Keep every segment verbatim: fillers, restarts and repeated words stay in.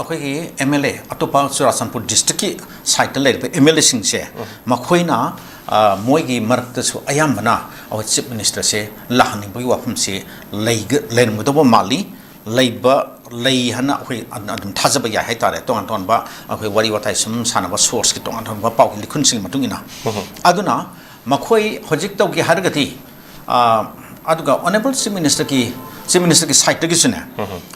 ꯑꯩꯈꯣꯏꯒꯤ M L A ꯑꯇꯣꯞꯄ ꯆꯨꯔꯥꯆꯥꯟꯄꯨꯔ ꯗꯤꯁꯇ꯭ꯔꯤꯛꯀꯤ ꯁꯥꯏꯠꯇ ꯂꯩꯔꯤꯕ ꯑꯦꯝ ꯑꯦꯜ ꯑꯦꯁꯤꯡꯁꯦ, ꯃꯈꯣꯏꯅ, ꯑ, ꯃꯣꯏꯒꯤ ꯃꯔꯛꯇꯁꯨ ꯑꯌꯥꯝꯕꯅ ꯑꯩꯈꯣꯏ ꯆꯤꯐ ꯃꯤꯅꯤꯁꯇꯔꯁꯦ ꯂꯥꯛꯍꯟꯅꯤꯡꯕꯒꯤ ꯋꯥꯐꯝꯁꯤ ꯂꯩꯒ-, ꯂꯩꯔꯝꯒꯗꯧꯕ ꯃꯥꯜꯂꯤ꯫ ꯂꯩꯕ, ꯂꯩ ꯍꯥꯏꯅ ꯑꯩꯈꯣꯏ ꯑꯗꯨꯝ ꯊꯥꯖꯕ ꯌꯥꯏ ꯍꯥꯏꯇꯥꯔꯦ, ꯇꯣꯉꯥꯟ ꯇꯣꯉꯥꯟꯕ ꯑꯩꯈꯣꯏ ꯋꯥꯔꯤ ꯋꯥꯇꯥꯏ ꯁꯨꯝ ꯁꯥꯟꯅꯕ ꯁꯣꯔꯁꯀꯤ ꯇꯣꯉꯥꯟ ꯇꯣꯉꯥꯟꯕ ꯄꯥꯎꯒꯤ ꯂꯤꯈꯨꯟꯁꯤꯡꯒꯤ ꯃꯇꯨꯡ ꯏꯟꯅ꯫ ꯑꯗꯨꯅ ꯃꯈꯣꯏ ꯍꯧꯖꯤꯛ ꯇꯧꯒꯦ ꯍꯥꯏꯔꯒꯗꯤ, ꯑ, ꯑꯗꯨꯒ ꯑꯣꯅꯔꯦꯕꯜ ꯆꯤꯐ ꯃꯤꯅꯤꯁꯇꯔꯒꯤ, ꯆꯤꯐ ꯃꯤꯅꯤꯁꯇꯔꯒꯤ ꯁꯥꯏꯠꯇꯒꯤꯁꯨꯅꯦ,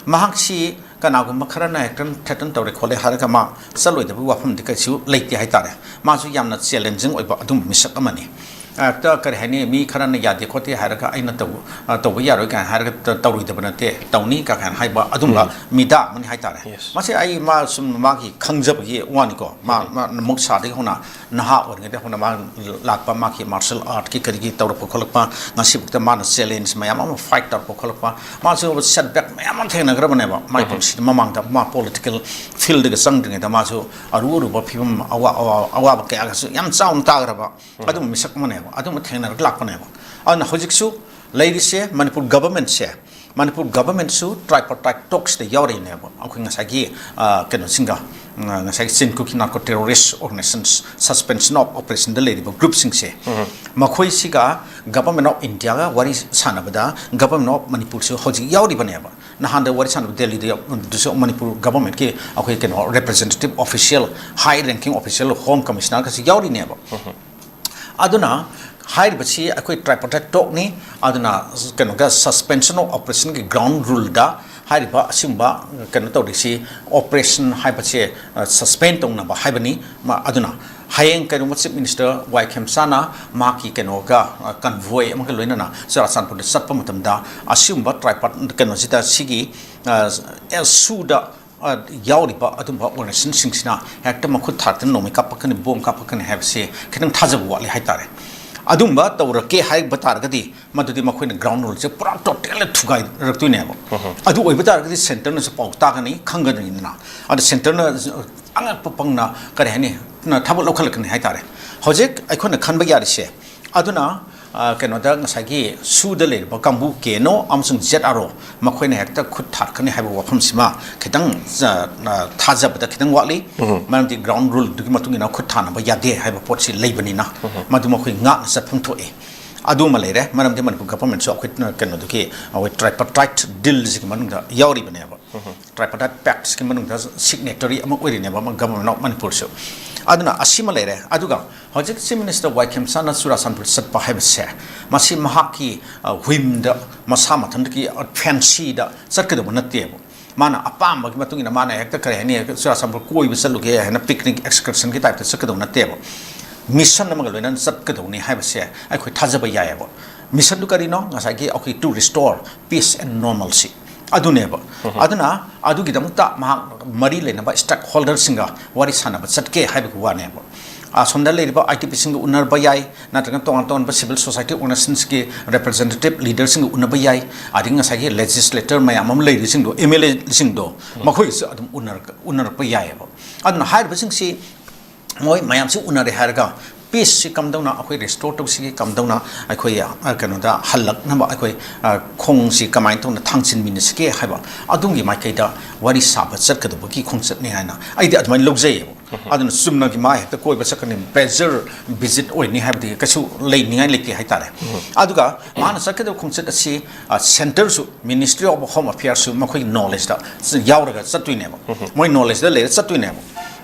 ꯃꯍꯥꯛꯁꯤ ꯀꯅꯥꯒꯨꯝꯕ ꯈꯔꯅ ꯍꯦꯛꯇ ꯊ꯭ꯔꯦꯇꯟ ꯇꯧꯔꯦ ꯈꯣꯠꯂꯦ ꯍꯥꯏꯔꯒ ꯃꯥ ꯆꯠꯂꯣꯏꯗꯕꯒꯤ ꯋꯥꯐꯝꯗꯤ ꯀꯩꯁꯨ ꯂꯩꯇꯦ ꯍꯥꯏꯇꯥꯔꯦ꯫ ꯃꯥꯁꯨ ꯌꯥꯝꯅ ꯆꯦꯂꯦꯟꯖꯤꯡ ꯑꯣꯏꯕ ꯑꯗꯨꯝꯕ ꯃꯤꯁꯛ ꯑꯃꯅꯤ꯫ ꯍꯦꯛꯇ ꯀꯔꯤ ꯍꯥꯏꯅꯤ, ꯃꯤ ꯈꯔꯅ ꯌꯥꯗꯦ ꯈꯣꯠꯇꯦ ꯍꯥꯏꯔꯒ ꯑꯩꯅ ꯇꯧ-, ꯑ, ꯇꯧꯕ ꯌꯥꯔꯣꯏ ꯀꯥꯏꯅ ꯍꯥꯏꯔꯒ ꯇ-, ꯇꯧꯔꯣꯏꯗꯕ ꯅꯠꯇꯦ, ꯇꯧꯅꯤ ꯀꯥꯏꯅ ꯍꯥꯏꯕ ꯑꯗꯨꯝꯕ ꯃꯤꯗꯥ ꯑꯃꯅꯤ ꯍꯥꯏꯇꯥꯔꯦ꯫ Yes. ꯃꯁꯤ ꯑꯩ ꯃꯥ ꯁꯨꯝ ꯃꯥꯒꯤ ꯈꯪꯖꯕꯒꯤ ꯋꯥꯅꯤꯀꯣ꯫ ꯃꯥ, ꯃꯥ ꯃꯍꯧꯁꯥꯗꯒꯤ ꯍꯧꯅ ꯅꯍꯥ ꯑꯣꯏꯔꯤꯉꯩꯗ ꯍꯧꯅ ꯃꯥ ꯂꯥꯛꯄ, ꯃꯥꯒꯤ ꯃꯥꯔꯁꯦꯜ ꯑꯥꯔꯠꯀꯤ ꯀꯔꯤꯒꯤ ꯇꯧꯔꯛꯄ ꯈꯣꯠꯂꯛꯄ, ꯉꯁꯤꯐꯥꯎꯗ ꯃꯥꯅ ꯆꯦꯂꯦꯟꯖ ꯃꯌꯥꯝ ꯑꯃ ꯐꯥꯏꯠ ꯇꯧꯔꯛꯄ ꯈꯣꯠꯂꯛꯄ, ꯃꯥꯁꯨ ꯁꯦꯠꯕꯦꯛ ꯃꯌꯥꯝ ꯑꯃ ꯊꯦꯡꯅꯈ꯭ꯔꯕꯅꯦꯕ ꯃꯥꯏ ꯄꯨꯟꯁꯤꯗ꯫ ꯃꯃꯥꯡꯗ ꯃꯥ ꯄꯣꯂꯤꯇꯤꯀꯦꯜ ꯐꯤꯜꯗꯒ ꯆꯪꯗ꯭ꯔꯤꯉꯩꯗ ꯃꯥꯁꯨ ꯑꯔꯨ ꯑꯔꯨꯕ ꯐꯤꯕꯝ, ꯑꯋꯥ-, ꯑꯋꯥ-, ꯑꯋꯥꯕ ꯀꯌꯥꯒꯁꯨ ꯌꯥꯝ ꯆꯥꯎꯅ ꯇꯥꯈ꯭ꯔꯕ ꯑꯗꯨꯝꯕ ꯃꯤꯁꯛ ꯑꯃꯅꯦꯕ, ꯑꯗꯨꯝꯕ ꯊꯦꯡꯅꯔꯒ ꯂꯥꯛꯄꯅꯦꯕ꯫ ꯑꯗꯨꯅ ꯍꯧꯖꯤꯛꯁꯨ ꯂꯩꯔꯤꯁꯦ ꯃꯅꯤꯄꯨꯔ ꯒꯕꯔꯃꯦꯟꯁꯦ, ꯃꯅꯤꯄꯨꯔ ꯒꯕꯔꯃꯦꯟꯁꯨ ꯇ꯭ꯔꯥꯏꯄꯥꯔꯇꯥꯏꯠ ꯇꯣꯛꯁꯇ ꯌꯥꯎꯔꯤꯅꯦꯕ꯫ ꯑꯩꯈꯣꯏ ꯉꯁꯥꯏꯒꯤ, ꯑ, ꯀꯩꯅꯣꯁꯤꯡꯒ, ꯑ, ꯉꯁꯥꯏꯒꯤ ꯆꯤꯟ ꯀꯨꯀꯤ narco terrorist organisation suspension of ꯑꯣꯄꯔꯦꯁꯟꯗ ꯂꯩꯔꯤꯕ ꯒ꯭ꯔꯨꯞꯁꯤꯡꯁꯦ, ꯃꯈꯣꯏꯁꯤꯒ ꯒꯕꯔꯃꯦꯟ ꯑꯣꯐ ꯏꯟꯗꯤꯌꯥꯒ ꯋꯥꯔꯤ ꯁꯥꯟꯅꯕꯗ ꯒꯕꯔꯃꯦꯟ ꯑꯣꯐ ꯃꯅꯤꯄꯨꯔꯁꯨ ꯍꯧꯖꯤꯛ ꯌꯥꯎꯔꯤꯕꯅꯦꯕ꯫ ꯅꯍꯥꯟꯗ ꯋꯥꯔꯤ ꯁꯥꯟꯅꯕ ꯗꯦꯜꯂꯤꯗ ꯌꯥꯎ-, ꯑꯗꯨꯁꯨ ꯃꯅꯤꯄꯨꯔ ꯒꯕꯔꯃꯦꯟꯀꯤ ꯑꯩꯈꯣꯏ ꯀꯩꯅꯣ ꯔꯦꯄ꯭ꯔꯖꯦꯟꯇꯦꯇꯤꯞ ꯑꯣꯐꯤꯁꯤꯌꯦꯜ, ꯍꯥꯏ ꯔꯦꯡꯀꯤꯡ ꯑꯣꯐꯤꯁꯤꯌꯦꯜ, ꯍꯣꯝ ꯀꯃꯤꯁꯅꯔꯒꯁꯨ ꯌꯥꯎꯔꯤꯅꯦꯕ꯫ ꯑꯗꯨꯅ ꯍꯥꯏꯔꯤꯕꯁꯤ ꯑꯩꯈꯣꯏ ꯇ꯭ꯔꯥꯏꯄꯥꯔꯇꯥꯏꯠ ꯇꯣꯛꯅꯤ꯫ ꯑꯗꯨꯅ ꯀꯩꯅꯣꯒ ꯁꯁꯄꯦꯟꯁꯟ ꯑꯣꯐ ꯑꯣꯄꯔꯦꯁꯟꯒꯤ ꯒ꯭ꯔꯥꯎꯟ ꯔꯨꯜꯗ ꯍꯥꯏꯔꯤꯕ ꯑꯁꯤꯒꯨꯝꯕ ꯀꯩꯅꯣ ꯇꯧꯔꯤꯁꯤ, ꯑꯣꯄꯔꯦꯁꯟ ꯍꯥꯏꯕꯁꯦ, ꯑ, ꯁꯁꯄꯦꯟ ꯇꯧꯅꯕ ꯍꯥꯏꯕꯅꯤ꯫ ꯃ-, ꯑꯗꯨꯅ ꯍꯌꯦꯡ ꯀꯩꯒꯨꯝꯕ ꯆꯤꯐ ꯃꯤꯅꯤꯁꯇꯔ ꯋꯥꯏ ꯈꯦꯝꯆꯥꯅ ꯃꯍꯥꯛꯀꯤ ꯀꯩꯅꯣꯒ, ꯑ, ꯀꯟꯚꯣꯏ ꯑꯃꯒ ꯂꯣꯏꯅꯅ ꯆꯨꯔꯥꯆꯥꯟꯄꯨꯔꯗ ꯆꯠꯄ ꯃꯇꯝꯗ ꯑꯁꯤꯒꯨꯝꯕ ꯇ꯭ꯔꯥꯏꯄꯥꯔꯠ ꯀꯩꯅꯣꯁꯤꯗ ꯁꯤꯒꯤ, ꯑ, ꯑꯦ, ꯁꯨꯗ ꯑ, ꯌꯥꯎꯔꯤꯕ ꯑꯗꯨꯝꯕ ꯑꯣꯔꯒꯅꯥꯏꯖꯦꯁꯟꯁꯤꯡꯁꯤꯅ ꯍꯦꯛꯇ ꯃꯈꯨꯠ ꯊꯥꯔꯛꯇꯅ ꯅꯣꯡꯃꯩ ꯀꯥꯞꯄꯛꯀꯅꯤ, ꯕꯣꯝ ꯀꯥꯞꯄꯛꯀꯅꯤ ꯍꯥꯏꯕꯁꯤ ꯈꯤꯇꯪ ꯊꯥꯖꯕ ꯋꯥꯠꯂꯤ ꯍꯥꯏꯇꯥꯔꯦ꯫ ꯑꯗꯨꯝꯕ ꯇꯧꯔꯛꯀꯦ ꯍꯥꯏꯕ ꯇꯥꯔꯒꯗꯤ ꯃꯗꯨꯗꯤ ꯃꯈꯣꯏꯅ ꯒ꯭ꯔꯥꯎꯟ ꯔꯨꯜꯁꯦ ꯄꯨꯔꯥ ꯇꯣꯇꯦꯜꯗ ꯊꯨꯒꯥꯏꯔꯛꯇꯣꯏꯅꯦꯕ꯫ ꯑꯗꯨ ꯑꯣꯏꯕ ꯇꯥꯔꯒꯗꯤ ꯁꯦꯟꯇꯔꯅꯁꯨ ꯄꯥꯎ ꯇꯥꯒꯅꯤ, ꯈꯪꯒꯗꯣꯏꯅꯤꯗꯅ꯫ ꯑꯗ ꯁꯦꯟꯇꯔꯅ ꯑꯉꯛꯄ ꯄꯪꯅ, ꯀꯔꯤ ꯍꯥꯏꯅꯤ, ꯊꯕꯛ ꯂꯧꯈꯠꯂꯛꯀꯅꯤ ꯍꯥꯏꯇꯥꯔꯦ꯫ ꯍꯧꯖꯤꯛ ꯑꯩꯈꯣꯏꯅ ꯈꯟꯕ ꯌꯥꯔꯤꯁꯦ, ꯑꯗꯨꯅ ꯑ, ꯀꯩꯅꯣꯗ ꯉꯁꯥꯏꯒꯤ ꯁꯨꯗ ꯂꯩꯔꯤꯕ ꯀꯥꯡꯕꯨ ꯀꯦ ꯑꯦꯟ ꯑꯣ ꯑꯃꯁꯨꯡ ꯖꯦꯠ ꯑꯥꯔ ꯑꯣ ꯃꯈꯣꯏꯅ ꯍꯦꯛꯇ ꯈꯨꯠ ꯊꯥꯔꯛꯀꯅꯤ ꯍꯥꯏꯕ ꯋꯥꯐꯝꯁꯤꯃ ꯈꯤꯇꯪ, ꯑ, ꯑ, ꯊꯥꯖꯕꯗ ꯈꯤꯇꯪ ꯋꯥꯠꯂꯤ꯫ ꯃꯔꯝꯗꯤ ꯒ꯭ꯔꯥꯎꯟ ꯔꯨꯜꯗꯨꯒꯤ ꯃꯇꯨꯡ ꯏꯟꯅ ꯈꯨꯠ ꯊꯥꯅꯕ ꯌꯥꯗꯦ ꯍꯥꯏꯕ ꯄꯣꯠꯁꯤ ꯂꯩꯕꯅꯤꯅ, ꯃꯗꯨ ꯃꯈꯣꯏ ꯉꯥꯛꯅ ꯆꯠꯐꯝ ꯊꯣꯛꯏ꯫ ꯑꯗꯨꯃ ꯂꯩꯔꯦ꯫ ꯃꯔꯝꯗꯤ ꯃꯅꯤꯄꯨꯔ ꯒꯚꯔꯟꯃꯦꯟꯠꯁꯨ ꯑꯩꯈꯣꯏ ꯀꯩꯅꯣꯗꯨꯒꯤ, ꯑꯩꯈꯣꯏ tripartite ꯗꯤꯜꯁꯤꯒꯤ ꯃꯅꯨꯡꯗ ꯌꯥꯎꯔꯤꯕꯅꯦꯕ꯫ Tripartite Pactꯀꯤ ꯃꯅꯨꯡꯗ signatory ꯑꯃ ꯑꯣꯏꯔꯤꯅꯦꯕ ꯃ-, Government of ꯃꯅꯤꯄꯨꯔꯁꯨ꯫ ꯑꯗꯨꯅ ꯑꯁꯤꯃ ꯂꯩꯔꯦ꯫ ꯑꯗꯨꯒ ꯍꯧꯖꯤꯛ Chief Minister ꯋꯥꯏ ꯈꯦꯝꯆꯥꯟꯅ ꯆꯨꯔꯥꯆꯥꯟꯄꯨꯔ ꯆꯠꯄ ꯍꯥꯏꯕꯁꯦ, ꯃꯁꯤ ꯃꯍꯥꯛꯀꯤ, ꯑ, ꯋꯤꯝꯗ, ꯃꯁꯥ ꯃꯊꯟꯇꯒꯤ, ꯑ, ꯐꯦꯟꯁꯤꯗ ꯆꯠꯀꯗꯧꯕ ꯅꯠꯇꯦꯕ꯫ ꯃꯥꯅ ꯑꯄꯥꯝꯕꯒꯤ ꯃꯇꯨꯡ ꯏꯟꯅ ꯃꯥꯅ ꯍꯦꯛꯇ, ꯀꯔꯤ ꯍꯥꯏꯅꯤ, ꯆꯨꯔꯥꯆꯥꯟꯄꯨꯔ ꯀꯣꯏꯕ ꯆꯠꯂꯨꯒꯦ ꯍꯥꯏꯅ picnic excursionꯒꯤ typeꯇ ꯆꯠꯀꯗꯧ ꯅꯠꯇꯦꯕ꯫ Mission ꯑꯃꯒ ꯂꯣꯏꯅꯅ ꯆꯠꯀꯗꯧꯅꯤ ꯍꯥꯏꯕꯁꯦ ꯑꯩꯈꯣꯏ ꯊꯥꯖꯕ ꯌꯥꯏꯑꯕ꯫ Missionꯗꯨ ꯀꯔꯤꯅꯣ? ꯉꯁꯥꯏꯒꯤ ꯑꯩꯈꯣꯏ to restore peace and normalcy꯫ ꯑꯗꯨꯅꯦꯕ꯫ ꯑꯗꯨꯅ ꯑꯗꯨꯒꯤꯗꯃꯛꯇ ꯃꯍꯥꯛ ꯃꯔꯤ ꯂꯩꯅꯕ stakeholderꯁꯤꯡꯒ ꯋꯥꯔꯤ ꯁꯥꯟꯅꯕ ꯆꯠꯀꯦ ꯍꯥꯏꯕꯒꯤ ꯋꯥꯅꯦꯕ꯫ ꯑꯁꯣꯝꯗ ꯂꯩꯔꯤꯕ ꯑꯥꯏ ꯇꯤ ꯄꯤꯁꯤꯡꯒ ꯎꯅꯕ ꯌꯥꯏ, ꯅꯠꯇ꯭ꯔꯒ ꯇꯣꯉꯥꯟ ꯇꯣꯉꯥꯟꯕ civil society organizationsꯀꯤ representative leaderꯁꯤꯡꯒ ꯎꯅꯕ ꯌꯥꯏ, ꯑꯗꯒꯤ ꯉꯁꯥꯏꯒꯤ legislator ꯃꯌꯥꯝ ꯑꯃ ꯂꯩꯔꯤꯁꯤꯡꯗꯣ, ꯑꯦꯝ ꯑꯦꯜ ꯑꯦꯁꯤꯡꯗꯣ, ꯃꯈꯣꯏꯒꯁꯨ ꯑꯗꯨꯝ ꯎꯅꯔꯛ-, ꯎꯅꯔꯛꯄ ꯌꯥꯏꯑꯕ꯫ ꯑꯗꯨꯅ ꯍꯥꯏꯔꯤꯕꯁꯤꯡꯁꯤ ꯃꯣꯏ ꯃꯌꯥꯝꯁꯤ ꯎꯅꯔꯦ ꯍꯥꯏꯔꯒ peaceꯁꯤ ꯀꯝꯗꯧꯅ ꯑꯩꯈꯣꯏ restore ꯇꯧꯁꯤꯒꯦ, ꯀꯝꯗꯧꯅ ꯑꯩꯈꯣꯏ, ꯑ, ꯀꯩꯅꯣꯗ ꯍꯜꯂꯛꯅꯕ ꯑꯩꯈꯣꯏ, ꯑ, ꯈꯣꯡꯁꯤ ꯀꯃꯥꯏꯅ ꯇꯧꯅ ꯊꯥꯡꯖꯤꯟꯃꯤꯟꯅꯁꯤꯒꯦ ꯍꯥꯏꯕ ꯑꯗꯨꯝꯒꯤ ꯃꯥꯏꯀꯩꯗ ꯋꯥꯔꯤ ꯁꯥꯕ ꯆꯠꯀꯗꯧꯕꯒꯤ ꯈꯣꯡꯆꯠꯅꯤ ꯍꯥꯏꯅ ꯑꯩꯗꯤ ꯑꯗꯨꯃꯥꯏꯅ ꯂꯧꯖꯩꯌꯦꯕ꯫ ꯑꯗꯨꯅ ꯆꯨꯝꯅꯒꯤ ꯃꯥ ꯍꯦꯛꯇ ꯀꯣꯏꯕ ꯆꯠꯀꯅꯤ, pleasure visit ꯑꯣꯏꯅꯤ ꯍꯥꯏꯕꯗꯤ ꯀꯩꯁꯨ ꯂꯩꯅꯤꯡꯉꯥꯏ ꯂꯩꯇꯦ ꯍꯥꯏꯇꯥꯔꯦ꯫ ꯑꯗꯨꯒ ꯃꯥꯅ ꯆꯠꯀꯗꯕ ꯈꯣꯡꯆꯠ ꯑꯁꯤ, ꯑ, centreꯁꯨ, Ministry of Home Affairsꯁꯨ ꯃꯈꯣꯏꯒꯤ knowledgeꯇ ꯌꯥꯎꯔꯒ ꯆꯠꯇꯣꯏꯅꯦꯕ, ꯃꯣꯏ knowledgeꯇ ꯂꯩꯔ ꯆꯠꯇꯣꯏꯅꯦꯕ꯫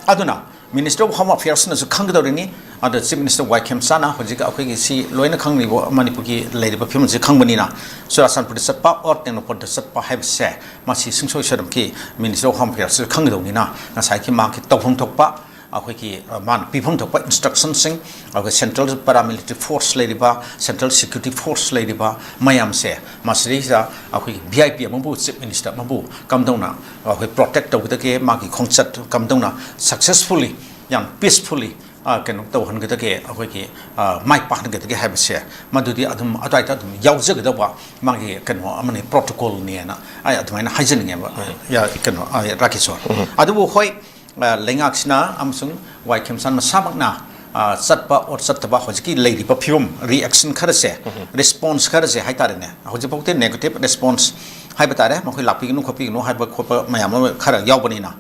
ꯑꯗꯨꯅ Ministry of Home Affairsꯅꯁꯨ ꯈꯪꯒꯗꯧꯔꯤꯅꯤ꯫ ꯑꯗ Chief Minister ꯋꯥꯏ ꯈꯦꯝꯆꯥꯟꯅ ꯍꯧꯖꯤꯛ ꯑꯩꯈꯣꯏꯒꯤ ꯁꯤ ꯂꯣꯏꯅ ꯈꯪꯂꯤꯕ ꯃꯅꯤꯄꯨꯔꯒꯤ ꯂꯩꯔꯤꯕ ꯐꯤꯕꯝꯁꯤ ꯈꯪꯕꯅꯤꯅ, ꯆꯨꯔꯥꯆꯥꯟꯄꯨꯔꯗ ꯆꯠꯄ or ꯇꯦꯡꯅꯧꯄꯜꯗ ꯆꯠꯄ ꯍꯥꯏꯕꯁꯦ ꯃꯁꯤ ꯁꯨꯡꯁꯣꯏ ꯁꯣꯏꯗꯅꯃꯛꯀꯤ Ministry of Home Affairsꯁꯨ ꯈꯪꯒꯗꯧꯅꯤꯅ, ꯉꯁꯥꯏꯒꯤ ꯃꯥꯒꯤ ꯇꯧꯐꯝ ꯊꯣꯛꯄ, ꯑꯩꯈꯣꯏꯒꯤ, ꯑ, ꯃꯥꯅ ꯄꯤꯐꯝ ꯊꯣꯛꯄ instructionꯁꯤꯡ, ꯑꯩꯈꯣꯏ central paramilitary force ꯂꯩꯔꯤꯕ, central security force ꯂꯩꯔꯤꯕ ꯃꯌꯥꯝꯁꯦ, ꯃꯁꯤꯗꯩꯁꯤꯗ ꯑꯩꯈꯣꯏꯒꯤ V I P ꯑꯃꯕꯨ, Chief Minister ꯑꯃꯕꯨ ꯀꯝꯗꯧꯅ ꯑꯩꯈꯣꯏ protect ꯇꯧꯒꯗꯒꯦ, ꯃꯥꯒꯤ ꯈꯣꯡꯆꯠ ꯀꯝꯗꯧꯅ successfully, ꯌꯥꯝ peacefully, ꯑ, ꯀꯩꯅꯣ ꯇꯧꯍꯟꯒꯗꯒꯦ, ꯑꯩꯈꯣꯏꯒꯤ, ꯑ, ꯃꯥꯏ ꯄꯥꯛꯍꯟꯒꯗꯒꯦ ꯍꯥꯏꯕꯁꯦ, ꯃꯗꯨꯗꯤ ꯑꯗꯨꯝ ꯑꯗꯨꯋꯥꯏꯗ ꯑꯗꯨꯝ ꯌꯥꯎꯖꯒꯗꯧꯕ ꯃꯥꯒꯤ ꯀꯩꯅꯣ ꯑꯃꯅꯤ, protocolꯅꯦꯅ ꯑꯩ ꯑꯗꯨꯃꯥꯏꯅ ꯍꯥꯏꯖꯅꯤꯡꯉꯦꯕ꯫ ꯌꯥ-, ꯀꯩꯅꯣ, ꯑ, ꯔꯥꯀꯦꯁꯣꯔ꯫ ꯑꯗꯨꯕꯨ ꯍꯣꯏ, ꯑ, ꯂꯩꯉꯥꯛꯁꯤꯅ ꯑꯃꯁꯨꯡ ꯋꯥꯏ ꯈꯦꯝꯆꯥꯟ ꯃꯁꯥꯃꯛꯅ, ꯑ, ꯆꯠꯄ ꯑꯣꯔ ꯆꯠꯇꯕ ꯍꯧꯖꯤꯛꯀꯤ ꯂꯩꯔꯤꯕ ꯐꯤꯕꯝ, ꯔꯤꯑꯦꯛꯁꯟ ꯈꯔꯁꯦ, ꯔꯦꯁꯄꯣꯟꯁ ꯈꯔꯁꯦ ꯍꯥꯏꯇꯥꯔꯦꯅꯦ, ꯍꯧꯖꯤꯛꯐꯥꯎꯗꯤ ꯅꯦꯒꯦꯇꯤꯚ ꯔꯦꯁꯄꯣꯟꯁ ꯍꯥꯏꯕ ꯇꯥꯔꯦ, ꯃꯈꯣꯏ ꯂꯥꯛꯄꯤꯒꯅꯨ ꯈꯣꯠꯄꯤꯒꯅꯨ ꯍꯥꯏꯕ ꯈꯣꯠꯄ ꯃꯌꯥꯝ ꯑꯃ ꯈꯔ ꯌꯥꯎꯕꯅꯤꯅ,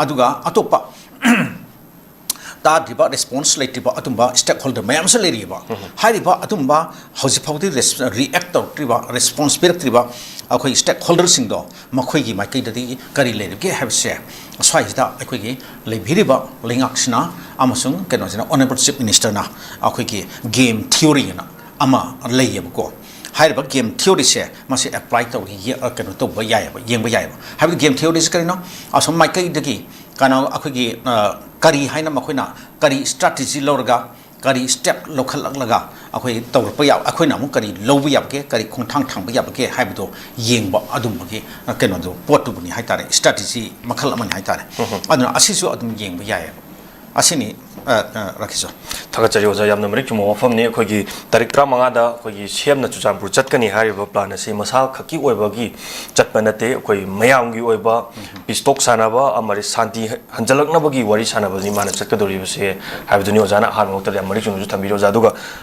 ꯑꯗꯨꯒ ꯑꯇꯣꯞꯄ ꯇꯥꯗ꯭ꯔꯤꯕ, ꯔꯦꯁꯄꯣꯟꯁ ꯂꯩꯇ꯭ꯔꯤꯕ ꯑꯗꯨꯝꯕ ꯁ꯭ꯇꯦꯛ ꯍꯣꯜꯗꯔ ꯃꯌꯥꯝ ꯑꯃꯁꯨ ꯂꯩꯔꯤꯑꯕ꯫ ꯍꯥꯏꯔꯤꯕ ꯑꯗꯨꯝꯕ ꯍꯧꯖꯤꯛ ꯐꯥꯎꯗꯤ ꯔꯤꯑꯦꯛ ꯇꯧꯔꯛꯇ꯭ꯔꯤꯕ, ꯔꯦꯁꯄꯣꯟꯁ ꯄꯤꯔꯛꯇ꯭ꯔꯤꯕ ꯑꯩꯈꯣꯏ ꯁ꯭ꯇꯦꯛ ꯍꯣꯜꯗꯔꯁꯤꯡꯗꯣ, ꯃꯈꯣꯏꯒꯤ ꯃꯥꯏꯀꯩꯗꯗꯤ ꯀꯔꯤ ꯂꯩꯔꯤꯕꯒꯦ ꯍꯥꯏꯕꯁꯦ ꯁ꯭ꯋꯥꯏꯁꯤꯗ ꯑꯩꯈꯣꯏꯒꯤ ꯂꯩꯕꯤꯔꯤꯕ ꯂꯩꯉꯥꯛꯁꯤꯅ ꯑꯃꯁꯨꯡ ꯀꯩꯅꯣꯁꯤꯅ, ꯑꯣꯅꯔꯦꯕꯜ ꯆꯤꯐ ꯃꯤꯅꯤꯁꯇꯔꯅ ꯑꯩꯈꯣꯏꯒꯤ ꯒꯦꯝ ꯊꯤꯑꯣꯔꯤ ꯑꯅ ꯑꯃ ꯂꯩꯌꯦꯕꯀꯣ꯫ ꯍꯥꯏꯔꯤꯕ ꯒꯦꯝ ꯊꯤꯑꯣꯔꯤꯁꯦ ꯃꯁꯤ ꯑꯦꯄ꯭ꯂꯥꯏ ꯇꯧꯔꯒ ꯌꯦ-, ꯑ, ꯀꯩꯅꯣ ꯇꯧꯕ ꯌꯥꯏꯑꯕ, ꯌꯦꯡꯕ ꯌꯥꯏꯑꯕ꯫ ꯍꯥꯏꯕꯗꯤ ꯒꯦꯝ ꯊꯤꯑꯣꯔꯤꯁꯦ ꯀꯔꯤꯅꯣ? ꯑꯁꯣꯝ ꯃꯥꯏꯀꯩꯗꯒꯤ ꯀꯩꯅꯣ ꯑꯩꯈꯣꯏꯒꯤ, ꯑ, ꯀꯔꯤ ꯍꯥꯏꯅ ꯃꯈꯣꯏꯅ ꯀꯔꯤ ꯁ꯭ꯇ꯭ꯔꯦꯇꯦꯖꯤ ꯂꯧꯔꯒ, ꯀꯔꯤ ꯁ꯭ꯇꯦꯞ ꯂꯧꯈꯠꯂꯛꯂꯒ ꯑꯩꯈꯣꯏ ꯇꯧꯔꯛꯄ ꯌꯥꯕ, ꯑꯩꯈꯣꯏꯅ ꯑꯃꯨꯛ ꯀꯔꯤ ꯂꯧꯕ ꯌꯥꯕꯒꯦ, ꯀꯔꯤ ꯈꯣꯡꯊꯥꯡ ꯊꯥꯡꯕ ꯌꯥꯕꯒꯦ ꯍꯥꯏꯕꯗꯣ ꯌꯦꯡꯕ ꯑꯗꯨꯝꯕꯒꯤ, ꯑ, ꯀꯩꯅꯣꯗꯣ, ꯄꯣꯠꯇꯨꯕꯨꯅꯤ ꯍꯥꯏꯇꯥꯔꯦ, ꯁ꯭ꯇ꯭ꯔꯦꯇꯦꯖꯤ ꯃꯈꯜ ꯑꯃꯅꯤ ꯍꯥꯏꯇꯥꯔꯦ꯫ ꯑꯗꯨꯅ ꯑꯁꯤꯁꯨ ꯑꯗꯨꯝ ꯌꯦꯡꯕ ꯌꯥꯏꯑꯕ꯫ ꯑꯁꯤꯅꯤ, ꯑ, ꯑ, ꯔꯥꯀꯦꯁꯣ꯫ ꯊꯥꯒꯠꯆꯔꯤ ꯑꯣꯖꯥ, ꯌꯥꯝꯅ ꯃꯔꯤꯛ ꯆꯨꯝꯕ ꯋꯥꯐꯝꯅꯤ꯫ ꯑꯩꯈꯣꯏꯒꯤ ꯇꯥꯔꯤꯛ ꯇꯔꯥꯃꯉꯥꯗ ꯑꯩꯈꯣꯏꯒꯤ ꯁꯤ ꯑꯦꯝꯅ ꯆꯨꯔꯆꯥꯟꯄꯨꯔ ꯆꯠꯀꯅꯤ ꯍꯥꯏꯔꯤꯕ ꯄ꯭ꯂꯥꯟ ꯑꯁꯤ ꯃꯁꯥ ꯈꯛꯀꯤ ꯑꯣꯏꯕꯒꯤ ꯆꯠꯄ ꯅꯠꯇꯦ, ꯑꯩꯈꯣꯏ ꯃꯌꯥꯝꯒꯤ ꯑꯣꯏꯕ ꯄꯤꯁ ꯇꯣꯛ ꯁꯥꯟꯅꯕ ꯑꯃꯗꯤ ꯁꯥꯟꯇꯤ ꯍꯟꯖꯜꯂꯛꯅꯕꯒꯤ ꯋꯥꯔꯤ ꯁꯥꯟꯅꯕꯅꯤ ꯃꯥꯅ ꯆꯠꯀꯗꯧꯔꯤꯕꯁꯦ ꯍꯥꯏꯕꯗꯨꯅꯤ꯫ ꯑꯣꯖꯥꯅ ꯑꯍꯥꯟꯕ ꯃꯛꯇꯗ ꯌꯥꯝ ꯃꯔꯤꯛ ꯆꯨꯝꯅꯁꯨ ꯊꯝꯕꯤꯔꯦ ꯑꯣꯖꯥ꯫ ꯑꯗꯨꯒ